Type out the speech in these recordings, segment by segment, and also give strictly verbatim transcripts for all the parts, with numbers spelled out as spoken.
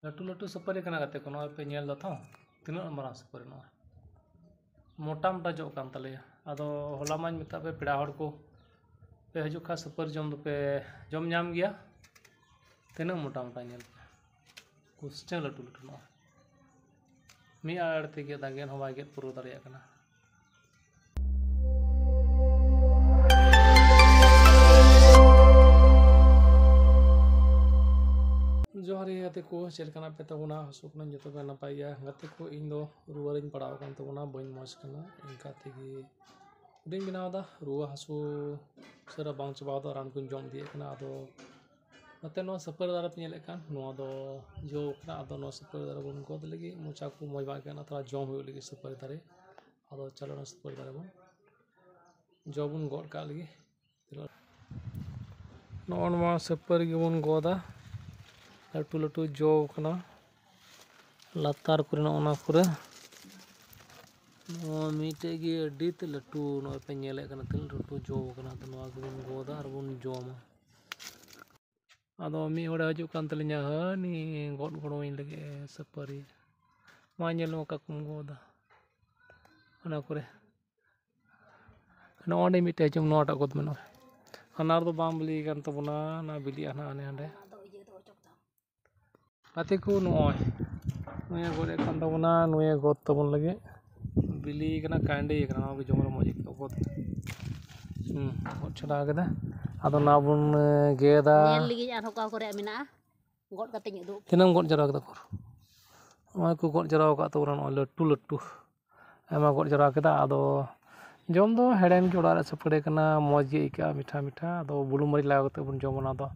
ᱞᱟᱹᱴᱩ ᱞᱟᱹᱴᱩ ᱥᱩᱯᱟᱹᱨᱤ ᱠᱟᱱᱟ ᱜᱟᱛᱮ ᱠᱚ, ᱱᱚᱜᱼᱚᱭ ᱯᱮ ᱧᱮᱞ ᱫᱟ ᱛᱚ, ᱛᱤᱱᱟᱹᱜ ᱢᱟᱨᱟᱝ ᱥᱩᱯᱟᱹᱨᱤ ᱱᱚᱣᱟ, ᱢᱚᱴᱟ ᱢᱚᱴᱟ ᱡᱚᱜ ᱠᱟᱱ ᱛᱟᱞᱮᱭᱟ᱾ ᱟᱫᱚ ᱦᱚᱞᱟ ᱢᱟᱧ ᱢᱮᱛᱟᱜ ᱯᱮ, ᱯᱮᱲᱟ ᱦᱚᱲ ᱠᱚ ᱯᱮ ᱦᱤᱡᱩᱜ ᱠᱷᱟᱱ ᱥᱩᱯᱟᱹᱨᱤ ᱡᱚᱢ ᱫᱚᱯᱮ ᱡᱚᱢ ᱧᱟᱢ ᱜᱮᱭᱟ᱾ ᱛᱤᱱᱟᱹᱜ ᱢᱚᱴᱟ ᱢᱚᱴᱟ ᱧᱮᱞ ᱯᱮ, ᱠᱩᱥᱪᱟᱹ ᱞᱟᱹᱴᱩ ᱞᱟᱹᱴᱩ ᱱᱚᱜᱼᱚᱭ᱾ ᱢᱤᱫ ᱟᱲᱮ ᱛᱮᱜᱮ ᱫᱟᱜᱮᱱ ᱦᱚᱸ ᱵᱟᱭ ᱜᱮᱫ ᱯᱩᱨᱟᱹᱣ ᱫᱟᱲᱮᱭᱟᱜ ᱠᱟᱱᱟ᱾ ᱡᱚᱦᱟᱨ ᱜᱮ ᱜᱟᱛᱮ ᱠᱚ, ᱪᱮᱫ ᱞᱮᱠᱟ ᱢᱮᱱᱟᱜ ᱯᱮ ᱛᱟᱵᱚᱱᱟ? ᱟᱥᱚᱜ ᱠᱟᱹᱱᱟᱹᱧ ᱡᱚᱛᱚ ᱯᱮ ᱱᱟᱯᱟᱭ ᱜᱮᱭᱟ᱾ ᱜᱟᱛᱮ ᱠᱚ, ᱤᱧ ᱫᱚ ᱨᱩᱣᱟᱹ ᱨᱤᱧ ᱯᱟᱲᱟᱣ ᱟᱠᱟᱱ ᱛᱟᱵᱚᱱᱟ, ᱵᱟᱹᱧ ᱢᱚᱡᱽ ᱠᱟᱱᱟ, ᱤᱱᱠᱟ ᱛᱮᱜᱮ ᱵᱷᱤᱰᱤᱭᱳᱧ ᱵᱮᱱᱟᱣ ᱮᱫᱟ᱾ ᱨᱩᱣᱟᱹ ᱦᱟᱹᱥᱩ ᱩᱥᱟᱹᱨᱟ ᱵᱟᱝ ᱪᱟᱵᱟᱣ ᱫᱚ ᱨᱟᱱ ᱠᱚᱧ ᱡᱚᱢ ᱤᱫᱤᱭᱮᱫ ᱠᱟᱱᱟ᱾ ᱟᱫᱚ ᱱᱚᱛᱮ ᱱᱚᱣᱟ ᱥᱩᱯᱟᱹᱨᱤ ᱫᱟᱨᱮ ᱯᱮ ᱧᱮᱞᱮᱫ ᱠᱟᱱ, ᱱᱚᱣᱟ ᱫᱚ ᱡᱚ ᱠᱟᱱᱟ᱾ ᱟᱫᱚ ᱱᱚᱣᱟ ᱥᱩᱯᱟᱹᱨᱤ ᱫᱟᱨᱮ ᱵᱚᱱ ᱜᱚᱫ ᱞᱟᱹᱜᱤᱫ, ᱢᱚᱪᱟ ᱠᱚ ᱢᱚᱡᱽ ᱵᱟᱝ ᱟᱹᱭᱠᱟᱹᱜ ᱠᱟᱱᱟ, ᱛᱷᱚᱲᱟ ᱡᱚᱢ ᱦᱩᱭᱩᱜ ᱞᱟᱹᱜᱤᱫ ᱥᱩᱯᱟᱹᱨᱤ ᱫᱟᱨᱮ᱾ ᱟᱫᱚ ᱪᱚᱞᱚ ᱱᱚᱣᱟ ᱥᱩᱯᱟᱹᱨᱤ ᱫᱟᱨᱮ ᱵᱚᱱ ᱡᱚ ᱵᱚᱱ ᱜᱚᱫ ᱠᱟᱜ ᱞᱟᱹᱜᱤᱫ᱾ ᱱᱚᱜᱼᱚ ᱱᱚᱣᱟ ᱥᱩᱯᱟᱹᱨᱤ ᱜᱮᱵᱚᱱ ᱜᱚᱫᱟ, ᱞᱟᱹᱴᱩ ᱞᱟᱹᱴᱩ ᱡᱚ ᱠᱟᱱᱟ ᱞᱟᱛᱟᱨ ᱠᱚᱨᱮ, ᱱᱚᱜᱼᱚ ᱱᱚᱣᱟ ᱠᱚᱨᱮ᱾ ᱱᱚᱣᱟ ᱢᱤᱫᱴᱮᱡ ᱜᱮ ᱟᱹᱰᱤ ᱛᱮᱫ ᱞᱟᱹᱴᱩ, ᱱᱚᱜᱼᱚᱭ ᱯᱮ ᱧᱮᱞᱮᱫ ᱠᱟᱱᱟ ᱛᱤᱱᱟᱹᱜ ᱞᱟᱹᱴᱩ ᱡᱚ ᱠᱟᱱᱟ᱾ ᱟᱫᱚ ᱱᱚᱣᱟ ᱜᱮᱵᱚᱱ ᱜᱚᱫᱟ ᱟᱨ ᱵᱚᱱ ᱡᱚᱢᱟ᱾ ᱟᱫᱚ ᱢᱤᱫ ᱦᱚᱲᱮ ᱦᱤᱡᱩᱜ ᱠᱟᱱ ᱛᱟᱹᱞᱤᱧᱟ, ᱦᱟᱹᱱᱤ ᱜᱚᱫ ᱜᱚᱲᱚᱣᱟᱹᱧ ᱞᱟᱹᱜᱤᱫ ᱮ ᱥᱟᱹᱯᱟᱹᱨᱤ᱾ ᱢᱟ ᱧᱮᱞ ᱢᱮ ᱚᱠᱟ ᱠᱚᱢ ᱜᱚᱫᱟ, ᱚᱱᱟ ᱠᱚᱨᱮ᱾ ᱱᱚᱜᱼᱚ ᱱᱚᱸᱰᱮ ᱢᱤᱫᱴᱮᱡ ᱦᱤᱡᱩᱜ, ᱱᱚᱣᱟᱴᱟᱜ ᱜᱚᱫ ᱢᱮ ᱱᱚᱜᱼᱚᱭ᱾ ᱦᱟᱱᱟ ᱨᱮᱫᱚ ᱵᱟᱝ ᱵᱤᱞᱤ ᱠᱟᱱ ᱛᱟᱵᱚᱱᱟ, ᱚᱱᱟ ᱵᱤᱞᱤᱜᱼᱟ ᱱᱟᱦᱟᱜ ᱦᱟᱸᱰᱮ ᱦᱟᱸᱰᱮ᱾ ᱜᱟᱛᱮ ᱠᱚ, ᱱᱚᱜᱼᱚᱭ ᱱᱩᱭᱮ ᱜᱚᱫ ᱮᱫ ᱠᱟᱱ ᱛᱟᱵᱚᱱᱟ, ᱱᱩᱭᱮ ᱜᱚᱫ ᱛᱟᱵᱚᱱ ᱞᱟᱹᱜᱤᱫ᱾ ᱵᱤᱞᱤ ᱠᱟᱱᱟ, ᱠᱟᱸᱰᱮ ᱠᱟᱱᱟ, ᱱᱚᱣᱟ ᱜᱮ ᱡᱚᱢ ᱨᱮ ᱢᱚᱡᱽ ᱟᱹᱭᱠᱟᱹᱜᱼᱟ᱾ ᱜᱚᱫ, ᱦᱩᱸ, ᱜᱚᱫ ᱪᱷᱟᱰᱟᱣ ᱠᱮᱫᱟ᱾ ᱟᱫᱚ ᱱᱚᱣᱟ ᱵᱚᱱ, ᱮ, ᱜᱮᱫᱟ᱾ ᱧᱮᱞ ᱞᱟᱹᱜᱤᱫ ᱟᱨᱦᱚᱸ ᱚᱠᱟ ᱠᱚᱨᱮ ᱢᱮᱱᱟᱜᱼᱟ, ᱜᱚᱫ ᱠᱟᱛᱮᱧ ᱩᱫᱩᱜ ᱟᱯᱮᱭᱟ᱾ ᱛᱤᱱᱟᱹᱜ ᱮᱢ ᱜᱚᱫ ᱡᱟᱣᱨᱟ ᱠᱮᱫᱟ ᱠᱚ? ᱱᱚᱜᱼᱚᱭ ᱠᱚ ᱜᱚᱫ ᱡᱟᱣᱨᱟ ᱟᱠᱟᱫ ᱛᱟᱵᱚᱱᱟ, ᱱᱚᱜᱼᱚᱭ ᱞᱟᱹᱴᱩ ᱞᱟᱹᱴᱩ᱾ ᱟᱭᱢᱟ ᱜᱚᱫ ᱡᱟᱣᱨᱟ ᱠᱮᱫᱟ᱾ ᱟᱫᱚ ᱡᱚᱢ ᱫᱚ ᱦᱮᱲᱮᱢ ᱜᱮ, ᱚᱲᱟᱜ ᱨᱮ ᱥᱟᱹᱯᱲᱮ ᱠᱟᱱᱟ, ᱢᱚᱡᱽ ᱜᱮ ᱟᱹᱭᱠᱟᱹᱜᱼᱟ, ᱢᱤᱴᱷᱟ ᱢᱤᱴᱷᱟ᱾ ᱟᱫᱚ ᱵᱩᱞᱩᱝ ᱢᱟᱹᱨᱤᱪ ᱞᱟᱜᱟᱣ ᱠᱟᱛᱮ ᱵᱚᱱ ᱡᱚᱢᱟ᱾ ᱚᱱᱟ ᱫᱚ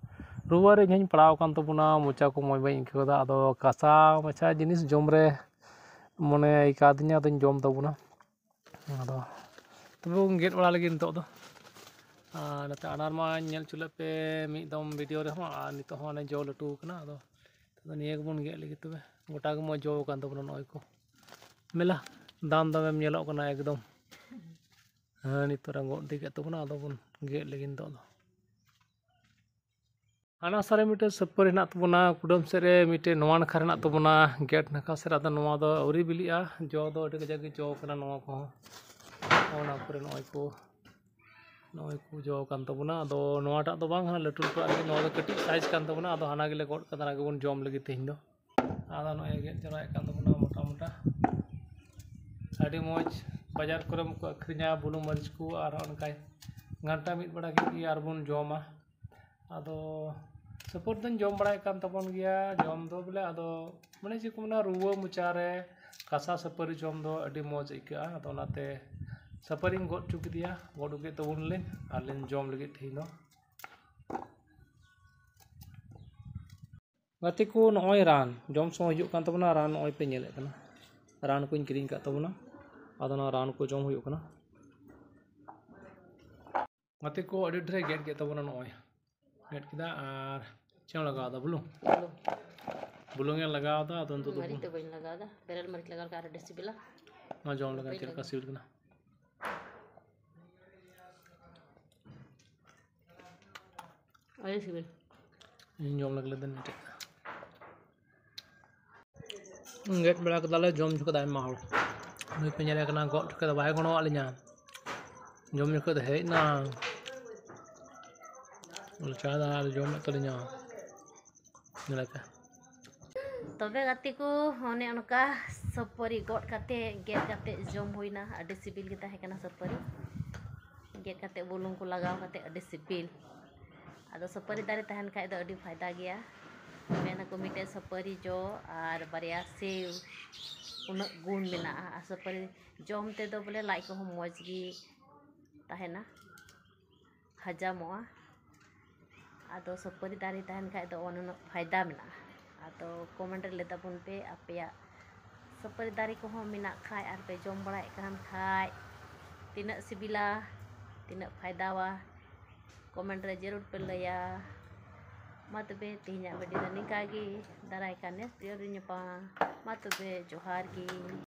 ᱨᱩᱣᱟᱹ ᱨᱮ ᱤᱧ ᱦᱚᱸᱧ ᱯᱟᱲᱟᱣ ᱟᱠᱟᱱ ᱛᱟᱵᱚᱱᱟ, ᱢᱚᱪᱟ ᱠᱚ ᱢᱚᱡᱽ ᱵᱟᱹᱧ ᱟᱹᱭᱠᱟᱹᱣ ᱮᱫᱟ᱾ ᱟᱫᱚ ᱠᱟᱥᱟ ᱢᱟᱪᱷᱟ ᱡᱤᱱᱤᱥ ᱡᱚᱢ ᱨᱮ ᱢᱚᱱᱮ ᱟᱹᱭᱠᱟᱹᱣ ᱫᱤᱧᱟ, ᱟᱫᱚᱧ ᱡᱚᱢ ᱛᱟᱵᱚᱱᱟ᱾ ᱟᱫᱚ ᱛᱚᱵᱮ ᱵᱚᱱ ᱜᱮᱫ ᱵᱟᱲᱟ ᱞᱮᱜᱮ ᱱᱤᱛᱚᱜ ᱫᱚ᱾ ᱟᱨ ᱱᱚᱛᱮ ᱟᱱᱟᱨ ᱢᱟ ᱧᱮᱞ ᱦᱚᱪᱚ ᱞᱮᱫ ᱯᱮ ᱢᱤᱫ ᱫᱚᱢ ᱵᱷᱤᱰᱤᱭᱳ ᱨᱮᱦᱚᱸ, ᱟᱨ ᱱᱤᱛᱚᱜ ᱦᱚᱸ ᱚᱱᱮ ᱡᱚ ᱞᱟᱹᱴᱩ ᱟᱠᱟᱱᱟ᱾ ᱟᱫᱚ ᱱᱤᱛᱚᱜ ᱫᱚ ᱱᱤᱭᱟᱹ ᱜᱮᱵᱚᱱ ᱜᱮᱫ ᱞᱮᱜᱮ ᱛᱚᱵᱮ᱾ ᱜᱚᱴᱟ ᱜᱮ ᱢᱚᱡᱽ ᱡᱚ ᱟᱠᱟᱱ ᱛᱟᱵᱚᱱᱟ ᱱᱚᱜᱼᱚᱭ ᱠᱚ᱾ ᱢᱮᱞᱟ ᱫᱟᱢ ᱫᱟᱢᱮᱢ ᱧᱮᱞᱚᱜ ᱠᱟᱱᱟ ᱮᱠᱫᱚᱢ᱾ ᱦᱮᱸ, ᱱᱤᱛᱚᱜ ᱨᱮ ᱜᱚᱫ ᱤᱫᱤ ᱠᱮᱫ ᱛᱟᱵᱚᱱᱟ, ᱟᱫᱚ ᱵᱚᱱ ᱜᱮᱫ ᱞᱮᱜᱮ ᱱᱤᱛᱚᱜ ᱫᱚ᱾ ᱦᱟᱱᱟ ᱥᱟᱨᱮ ᱢᱤᱫᱴᱮᱱ ᱥᱟᱹᱯᱟᱹᱨᱤ ᱦᱮᱱᱟᱜ ᱛᱟᱵᱚᱱᱟ, ᱠᱩᱰᱟᱹᱢ ᱥᱮᱫ ᱨᱮ ᱢᱤᱫᱴᱮᱱ ᱱᱚᱣᱟ ᱱᱟᱠᱷᱟ ᱨᱮ ᱦᱮᱱᱟᱜ ᱛᱟᱵᱚᱱᱟ, ᱜᱮᱴ ᱱᱟᱠᱷᱟ ᱥᱮᱫ ᱨᱮ᱾ ᱟᱫᱚ ᱱᱚᱣᱟ ᱫᱚ ᱟᱹᱣᱨᱤ ᱵᱤᱞᱤᱜᱼᱟ, ᱡᱚ ᱫᱚ ᱟᱹᱰᱤ ᱠᱟᱡᱟᱠ ᱜᱮ ᱡᱚ ᱠᱟᱱᱟ ᱱᱚᱣᱟ ᱠᱚᱦᱚᱸ᱾ ᱚᱱᱟ ᱠᱚᱨᱮ ᱱᱚᱜᱼᱚᱭ ᱠᱚ, ᱱᱚᱜᱼᱚᱭ ᱠᱚ ᱡᱚ ᱠᱟᱱ ᱛᱟᱵᱚᱱᱟ᱾ ᱟᱫᱚ ᱱᱚᱣᱟᱴᱟᱜ ᱫᱚ ᱵᱟᱝ, ᱦᱟᱱᱟ ᱞᱟᱹᱴᱩ ᱞᱟᱹᱴᱩ ᱟᱨᱠᱤ, ᱱᱚᱣᱟ ᱫᱚ ᱠᱟᱹᱴᱤᱡ ᱥᱟᱭᱤᱡᱽ ᱠᱟᱱ ᱛᱟᱵᱚᱱᱟ᱾ ᱟᱫᱚ ᱦᱟᱱᱟ ᱜᱮᱞᱮ ᱜᱚᱫ ᱠᱟᱫᱟ, ᱦᱟᱱᱟ ᱜᱮᱵᱚᱱ ᱡᱚᱢ ᱞᱟᱹᱜᱤᱫ ᱛᱮᱦᱮᱧ ᱫᱚ᱾ ᱟᱫᱚ ᱱᱚᱜᱼᱚᱭ ᱜᱮᱫ ᱡᱟᱣᱨᱟᱭᱮᱫ ᱠᱟᱱ ᱛᱟᱵᱚᱱᱟ ᱢᱚᱴᱟ ᱢᱚᱴᱟ᱾ ᱟᱹᱰᱤ ᱢᱚᱡᱽ, ᱵᱟᱡᱟᱨ ᱠᱚᱨᱮ ᱠᱚ ᱟᱹᱠᱷᱨᱤᱧᱟ ᱵᱩᱞᱩᱝ ᱢᱟᱹᱨᱤᱪ ᱠᱚ, ᱟᱨ ᱦᱚᱸ ᱚᱱᱠᱟᱭ ᱜᱷᱟᱱᱴᱟ ᱢᱤᱫ ᱵᱮᱲᱟ ᱠᱮᱫ ᱜᱮ ᱟᱨ ᱵᱚᱱ ᱡᱚᱢᱟ᱾ ᱟᱫᱚ ᱥᱟᱹᱯᱟᱹᱨᱤ ᱫᱚᱧ ᱡᱚᱢ ᱵᱟᱲᱟᱭᱮᱫ ᱠᱟᱱ ᱛᱟᱵᱚᱱ ᱜᱮᱭᱟ, ᱡᱚᱢ ᱫᱚ ᱵᱚᱞᱮ, ᱟᱫᱚ ᱢᱟᱱᱮ ᱪᱮᱫ ᱠᱚ ᱢᱮᱱᱟ, ᱨᱩᱣᱟᱹ ᱢᱚᱪᱟ ᱨᱮ ᱠᱟᱥᱟ ᱥᱟᱹᱯᱟᱹᱨᱤ ᱡᱚᱢ ᱫᱚ ᱟᱹᱰᱤ ᱢᱚᱡᱽ ᱟᱹᱭᱠᱟᱹᱜᱼᱟ᱾ ᱟᱫᱚ ᱚᱱᱟᱛᱮ ᱥᱟᱹᱯᱟᱹᱨᱤᱧ ᱜᱚᱫ ᱦᱚᱪᱚ ᱠᱮᱫᱮᱭᱟ, ᱜᱚᱫ ᱦᱚᱪᱚ ᱠᱮᱫ ᱛᱟᱵᱚᱱ ᱞᱤᱧ, ᱟᱨ ᱞᱤᱧ ᱡᱚᱢ ᱞᱟᱹᱜᱤᱫ ᱛᱮᱦᱮᱧ ᱫᱚ᱾ ᱜᱟᱛᱮ ᱠᱚ, ᱱᱚᱜᱼᱚᱭ ᱨᱟᱱ ᱡᱚᱢ ᱥᱚᱢᱚᱭ ᱦᱤᱡᱩᱜ ᱠᱟᱱ ᱛᱟᱵᱚᱱᱟ, ᱨᱟᱱ ᱱᱚᱜᱼᱚᱭ ᱯᱮ ᱧᱮᱞᱮᱫ ᱠᱟᱱᱟ, ᱨᱟᱱ ᱠᱚᱧ ᱠᱤᱨᱤᱧ ᱟᱠᱟᱫ ᱛᱟᱵᱚᱱᱟ᱾ ᱟᱫᱚ ᱚᱱᱟ ᱨᱟᱱ ᱠᱚ ᱡᱚᱢ ᱦᱩᱭᱩᱜ ᱠᱟᱱᱟ᱾ ᱜᱟᱛᱮ ᱠᱚ, ᱟᱹᱰᱤ ᱰᱷᱮᱨᱮ ᱜᱮᱫ ᱠᱮᱫ ᱛᱟᱵᱚᱱᱟ, ᱱᱚᱜᱼᱚᱭ ᱜᱮᱫ ᱠᱮᱫᱟ᱾ ᱟᱨ ᱪᱮᱫ ᱮᱢ ᱞᱟᱜᱟᱣ ᱮᱫᱟ? ᱵᱩᱞᱩᱝ? ᱵᱩᱞᱩᱝ᱾ ᱵᱩᱞᱩᱝ ᱮ ᱞᱟᱜᱟᱣ ᱮᱫᱟ᱾ ᱟᱫᱚ ᱱᱤᱛᱚᱜ ᱫᱚ ᱢᱟᱹᱨᱤᱪ ᱵᱩᱞᱩᱝ ᱫᱚ ᱵᱟᱹᱧ ᱞᱟᱜᱟᱣ ᱮᱫᱟ, ᱵᱮᱨᱮᱞ ᱢᱟᱹᱨᱤᱪ ᱞᱟᱜᱟᱣ ᱞᱮᱠᱷᱟᱱ ᱟᱨ ᱟᱹᱰᱤ ᱥᱤᱵᱤᱞᱟ᱾ ᱢᱟ ᱡᱚᱢ ᱞᱮᱠᱷᱟᱱ ᱵᱟᱹᱧ ᱪᱮᱫ ᱞᱮᱠᱟ ᱞᱟᱜᱟᱣ᱾ ᱥᱤᱵᱤᱞ ᱠᱟᱱᱟ? ᱟᱹᱰᱤ ᱥᱤᱵᱤᱞ᱾ ᱤᱧ ᱡᱚᱢ ᱞᱟᱹᱜᱤᱫ ᱞᱮᱫᱟ ᱢᱤᱫᱴᱮᱡ᱾ ᱜᱮᱫ ᱵᱟᱲᱟ ᱠᱮᱫᱟᱞᱮ, ᱡᱚᱢ ᱦᱚᱪᱚ ᱠᱮᱫᱟ ᱟᱭᱢᱟ ᱦᱚᱲ᱾ ᱱᱩᱭ ᱯᱮ ᱧᱮᱞᱮ ᱠᱟᱱᱟ, ᱜᱚᱫ ᱦᱚᱪᱚ ᱠᱮᱫᱟ, ᱵᱟᱭ ᱜᱚᱲᱚᱣᱟᱫ ᱞᱤᱧᱟ᱾ ᱡᱚᱢ ᱡᱚᱠᱷᱚᱡ ᱫᱚ ᱦᱮᱡ ᱮᱱᱟ, ᱞᱚᱪᱟᱭᱮᱫᱟ ᱟᱨ ᱡᱚᱢᱮᱫ ᱛᱟᱹᱞᱤᱧᱟ᱾ ᱧᱮᱞᱮᱯᱮ᱾ ᱛᱚᱵᱮ ᱜᱟᱛᱮ ᱠᱚ, ᱚᱱᱮ ᱚᱱᱠᱟ ᱥᱟᱹᱯᱟᱹᱨᱤ ᱜᱚᱫ ᱠᱟᱛᱮ, ᱜᱮᱫ ᱠᱟᱛᱮ ᱡᱚᱢ ᱦᱩᱭᱱᱟ᱾ ᱟᱹᱰᱤ ᱥᱤᱵᱤᱞ ᱜᱮ ᱛᱟᱦᱮᱸ ᱠᱟᱱᱟ ᱥᱟᱹᱯᱟᱹᱨᱤ᱾ ᱜᱮᱫ ᱠᱟᱛᱮ ᱵᱩᱞᱩᱝ ᱠᱚ ᱞᱟᱜᱟᱣ ᱠᱟᱛᱮ ᱟᱹᱰᱤ ᱥᱤᱵᱤᱞ᱾ ᱟᱫᱚ ᱥᱟᱹᱯᱟᱹᱨᱤ ᱫᱟᱨᱮ ᱛᱟᱦᱮᱱ ᱠᱷᱟᱡ ᱫᱚ ᱟᱹᱰᱤ ᱯᱷᱟᱭᱫᱟ ᱜᱮᱭᱟ᱾ ᱢᱮᱱᱟᱠᱚ ᱢᱤᱫᱴᱮᱡ ᱥᱟᱹᱯᱟᱹᱨᱤ ᱡᱚ ᱟᱨ ᱵᱟᱨᱭᱟ ᱥᱮᱣ, ᱩᱱᱟᱹᱜ ᱜᱩᱱ ᱢᱮᱱᱟᱜᱼᱟ᱾ ᱟᱨ ᱥᱟᱹᱯᱟᱹᱨᱤ ᱡᱚᱢ ᱛᱮᱫᱚ ᱵᱚᱞᱮ ᱞᱟᱡ ᱠᱚᱦᱚᱸ ᱢᱚᱡᱽ ᱜᱮ ᱛᱟᱦᱮᱱᱟ, ᱦᱟᱡᱟᱢᱚᱜᱼᱟ᱾ ᱟᱫᱚ ᱥᱟᱹᱯᱟᱹᱨᱤ ᱫᱟᱨᱮ ᱛᱟᱦᱮᱱ ᱠᱷᱟᱡ ᱫᱚ ᱚᱱᱮ ᱩᱱᱟᱹᱜ ᱯᱷᱟᱭᱫᱟ ᱢᱮᱱᱟᱜᱼᱟ᱾ ᱟᱫᱚ comment ᱨᱮ ᱞᱟᱹᱭ ᱛᱟᱵᱚᱱ ᱯᱮ, ᱟᱯᱮᱭᱟᱜ ᱥᱟᱹᱯᱟᱹᱨᱤ ᱫᱟᱨᱮ ᱠᱚᱦᱚᱸ ᱢᱮᱱᱟᱜ ᱠᱷᱟᱡ ᱟᱨ ᱯᱮ ᱡᱚᱢ ᱵᱟᱲᱟᱭᱮᱫ ᱠᱟᱱ ᱠᱷᱟᱡ, ᱛᱤᱱᱟᱹᱜ ᱥᱤᱵᱤᱞᱟ, ᱛᱤᱱᱟᱹᱜ ᱯᱷᱟᱭᱫᱟᱣᱟ, comment ᱨᱮ ᱡᱟᱹᱨᱩᱲ ᱯᱮ ᱞᱟᱹᱭᱟ᱾ ᱢᱟ ᱛᱚᱵᱮ ᱛᱮᱦᱮᱧᱟᱜ video ᱫᱚ ᱱᱤᱝᱠᱟ ᱜᱮ, ᱫᱟᱨᱟᱭ ᱠᱟᱱ next video ᱨᱮ ᱧᱟᱯᱟᱢᱟ᱾ ᱢᱟ ᱛᱚᱵᱮ ᱡᱚᱦᱟᱨ ᱜᱮ᱾